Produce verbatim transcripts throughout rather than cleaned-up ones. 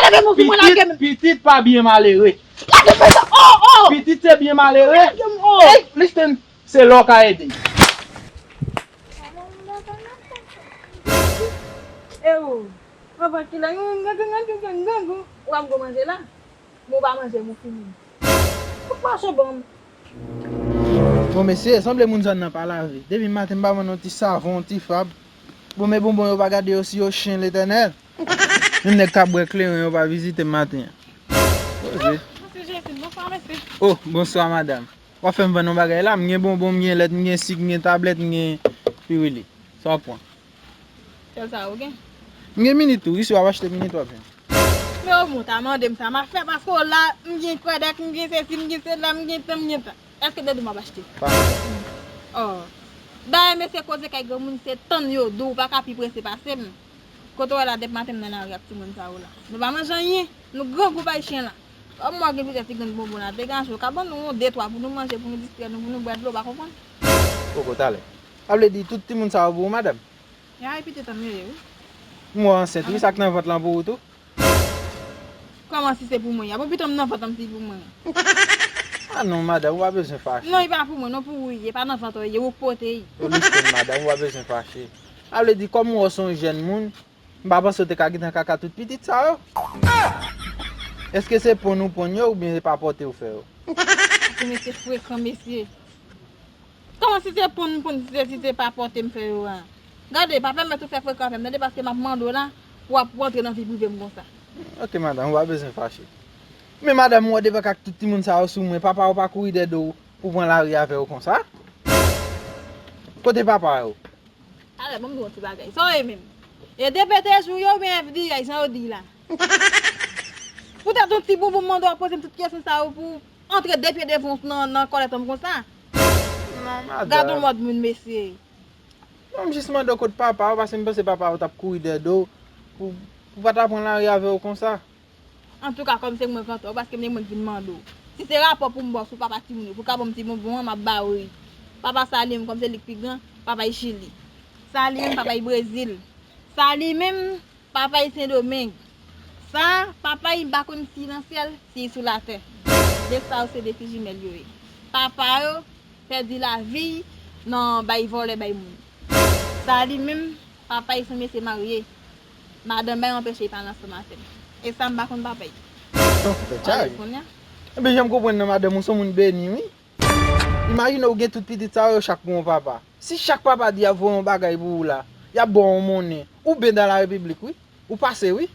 Lage men sou mwen, lage men. Pitit pa byen malere. Lage men sa. Oh, oh. Pitit se byen malere. Lage men, oh. Hey, listen, se lè w ka ede. E ou, anvan kilè, yon grangou, grangou, grangou, ou ap gwo manje la? Bon, ou pa manje, bon, fini. Ou pa se bon. Bon, mesye, sanble moun zòn nan pa lave. Depi maten, m pa vann yon ti savon, yon ti fab. Bon, men bonbon yo pa gade yo si yo chen Letènèl. Menm nèg k ap bwè kleren yo pa vizite m maten an. Poze. Ah, mesye Jessin, bonswa, mesye. Oh, bonswa, madanm. W ap fè m vann yon bagay la? M gen bonbon, m gen lèt, m gen sik, m gen tablèt, m gen piwili. Sa w ap pran? Sèl sa ou gen? M gen mini tou, wi, si w ap achte mini tou w ap jwenn. Men omwen ou ta mande m sa m ap fè, paske w la, m gen kwèdèk, m gen sesi, m gen sela, m gen tan, m gen tan. Èske de di w m ap achte? Pa mwen. Oh. Dayè, mesye, koze kay granmoun se tann yo di w, ou pa ka pi prese pase m. Kote w wè la, depi maten m nan lari ak timoun sa yo la. Nou pa manje anyen, nou grangou bay chen la. Kòm mwen gen plizyè ti grenn bonbon la, degaje w, ka ban nou yon de twa pou nou manje, pou nou distrè nou, pou nou bwè dlo, w pa konprann? Poko, talè. Sa vle di tout timoun sa yo pou ou, madanm? Ya, e pitit an m yo ye, wi. M wè w ansent, wi, sa k nan vant lan pou ou tou? Kòman si se pou mwen? Ya, bon, pitit an m nan vant lan, m si pou mwen. Ah non, madanm, ou pa bezwen fache. Non, li pa pou mwen, non, pou ou li ye, pa nan vant ou li ye, ou k pote li. Yo listen, madanm, ou pa bezwen fache. Sa vle di, kòm ou wè w se yon jèn moun, m pa panse w te ka gentan kaka tout pitit sa yo. Èske se ponn ou ponn yo, oubyen se pa pòte w fè yo? Mesye frekan, mesye. Kòman si se ponn m ponn, si se, si se pa pòte m fè yo a? Gade, pa pèmèt ou fè frekan avè m, tande, paske m ap mande w la, pou w ap rantre nan vi prive m konsa. Ok, madanm, ou pa bezwen fache. Men madanm, ou wè depi ak tout timoun sa yo sou mwen, papa w pa kouri dèyè do w pou pran lari avè w konsa? Kote papa yo? Talè, ban m di w yon ti bagay. Sa w ye menm? E D P T jou yo oubyen F B I, jan yo di la? Poutèt yon ti bonbon m mande w ap poze m tout kesyon sa yo pou antre de pye devan w nan, nan kòlèt an m konsa? Non, madanm. Gad yon mòd moun, mesye. Non, m jis mande w kot papa w, paske m panse papa w t ap kouri dèyè do w pou, pou pa ta pran lari avè w konsa. Antouka, kòm se mwen k antò, paske m te mwen k vin mande w. Si se rapò pou m ba w sou papa timoun yo, pou w ka ban m ti bonbon an, m ap ba w li. Papa sa li menm, kòm se li k pi gran, papa y Chili. Sa li menm, papa y Brezil. Sa li menm, papa y Sendomeng. Sa, papa y m pa konn si nan syèl, si y sou latè. De sa yo se de fi jimèl yo ye. Papa yo pèdi lavi y nan bay vòlè bay moun. Sa li menm, papa y se yon mesye marye. Madanm bay anpeche y pale ansanm avè m. E sa m pa konn papa y. Kounye a. Ebyen, jan m konprann nan, madanm ou se yon moun beni, wi. Imajine w gen tout pitit sa yo, yo chak gen yon papa. Si chak papa di y ap voye yon bagay pou ou la, y ap ba w yon monnen, ou byen dans la République, wi. Ou pase, wi.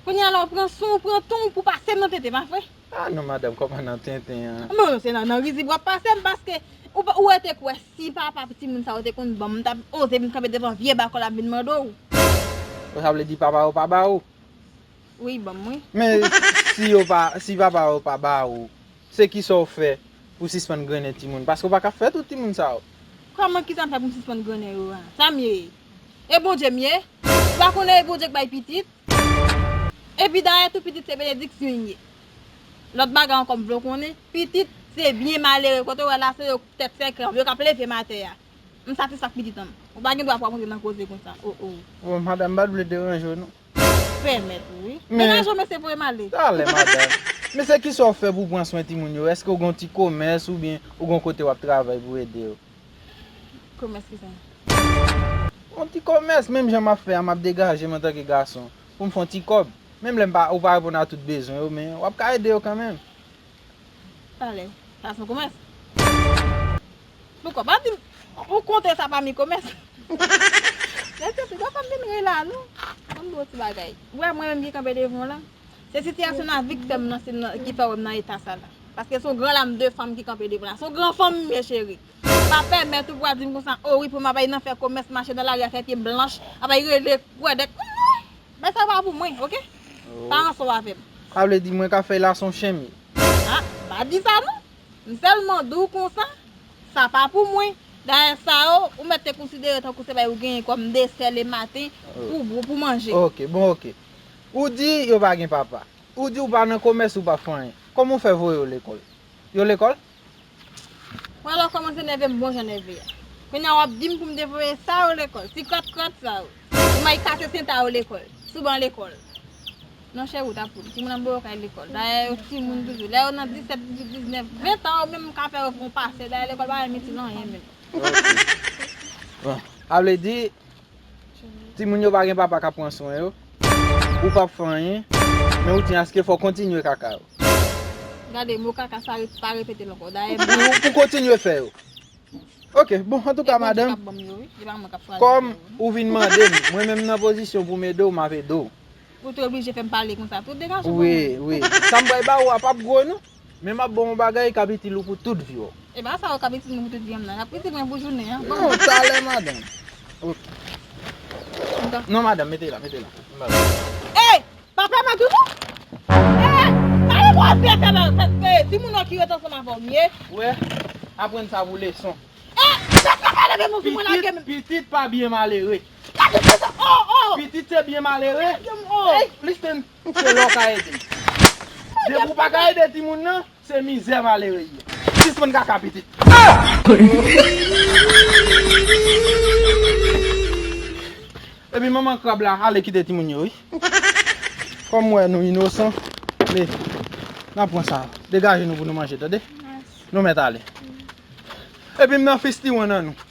Kounye a la, ou pran son, ou pran ton, ou pou pase m nan tenten, pa vre? Ah non, madanm, kòman nan tenten an? Non, non, se nan, nan rizib w ap pase m, paske ou, ou rete kwè si papa timoun sa yo te konn ban m, m t ap oze vin kanpe devan vye bakòl ap vin mande w. Sa vle di papa yo pa ba ou? Wi, ban m, wi. Men si yo pa, si papa yo pa ba ou, se kisa w fè pou sispann grennen timoun? Paske w pa ka fè tout timoun sa yo. Kòman, kisa m fè pou m sispann grennen yo a? Sa m ye? E Bondye m ye? Ou pa konnen e Bondye k bay pitit? Epi dayè tou pitit se benediksyon l ye. Lòt bagay ankò m vle w konnen, pitit se byen malere. Kote w wè la se yo tèt sèkè yo k ap leve m atè a. M satisfè ak pitit an m. Ou pa gen dwa pou w ap rantre nan koze konsa. Oh, oh. Bon, madanm, m pa t vle deranje w, non. Pèmèt ou, wi. Men, menaj ou, mesye, voye m ale. Talè, madanm. Men se kisa w fè pou w pran swen timoun yo? Èske w gen yon ti komès oubyen ou gen yon kote w ap travay pou ede yo? Komès kisa? Yon ti komès, menm jan m ap fè a, m ap degaje m antanke gason pou m fè yon ti kòb. Menm lè m pa, ou pa reponn a tout bezwen yo, men w ap ka ede yo kanmenm. Talè, sa se yon komès? Poukò pa di m, ou konte sa pami komès? Mesye, piga pa m vin ri la, non. Ban m di w ti bagay. Ou wè mwen menm ki kanpe devan w la? Se sitiyasyon lavi k fè m nan, se nan, ki fè w wè m nan eta sa la. Paske se yon gran lam de fanm ki kanpe devan la. Se yon gran fanm m ye, cheri. Pa pèmèt ou pou al di m konsa, o wi, pou m ap al nan fè komès, mache nan lari a fè pye m blanch, ap al rele kwèdèk. Non! Bagay sa pa pou mwen, oke? Oh. Pa ansanm avè m. Sa vle di mwen ka fè l a se yon chen m ye. Ah, pa di sa non. M sèlman di w konsa, sa pa pou mwen. Dayè sa yo, ou mèt te konsidere tankou se bagay ou genyen kòm desè lematen pou, pou, pou manje. Oke, bon, oke. Ou di yo pa gen papa. Ou di ou pa nan komès, ou pa fè anyen. Kòman w fè voye yo lekòl? Yo lekòl? Wè lè w kòmanse nève m bon jan nève a. Kounye a w ap di m pou m te voye sa yo lekòl. Ti krat krat sa yo. Pou m al kase senta yo lekòl. Sou ban lekòl. Monchè, ou ta pou timoun ap voye yo kay lekòl. Dayè, yo timoun toujou. Lè yo nan disèt, dizuit, diznèf, ven tan, yo menm ka fè yo fè yon pase. Dayè, lekòl pa menm itil anyen menm. Ok. Bon, a vle di, timoun yo pa gen papa k ap pran swen yo. Ou p ap fè anyen, men ou di aske fò w kontinye kaka yo. Gade, mo kaka sa, re- pa repete l ankò. Dayè, Pou, pou kontinye fè yo. Ok, bon, antouka, madanm, ap ban m yo, wi. Se pa mwen k ap chwazi kòm yo. Ou vin mande m, mwen menm nan pozisyon pou m ede w, m ap ede w. Ou te oblije fè m pale konsa. Tout degaje Wi, wi. Sa m pral ba ou a p ap gwo, non. Men m ap ba w yon bagay k ap itil ou pou tout vi w. E pa sa yo k ap itil mwen pou tout vi m nan. Y ap itil mwen pou jounen an. Non, talè, madanm. Ok. Non, madanm, mete la, mete la. Ey! Papa Madoudou? Ey! Gade koze fè nan tèt mwen! Timoun nan ki ret ansanm avè w m ye? Wè, aprann sa pou leson. Ey! Tèt la pale men mouvi mwen lage m! Pitit pa byen malere. Gade koze! Oh! Oh! Pitit se byen malere. Oh! Ey, listen, se lè w ka ede. Depi w pa ka ede timoun nan, se mizè malere ye. Sispann kaka pitit. Epi manman krab la ale kite timoun yo, wi. Kòm m wè nou inosan, men n ap pran sa. Degaje nou pou nou manje, tande? Nou mèt ale. Epi m nan fistiwon nan nou.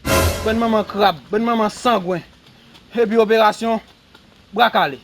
Bann manman krab, bann manman sangwen. Epi operasyon bra kale.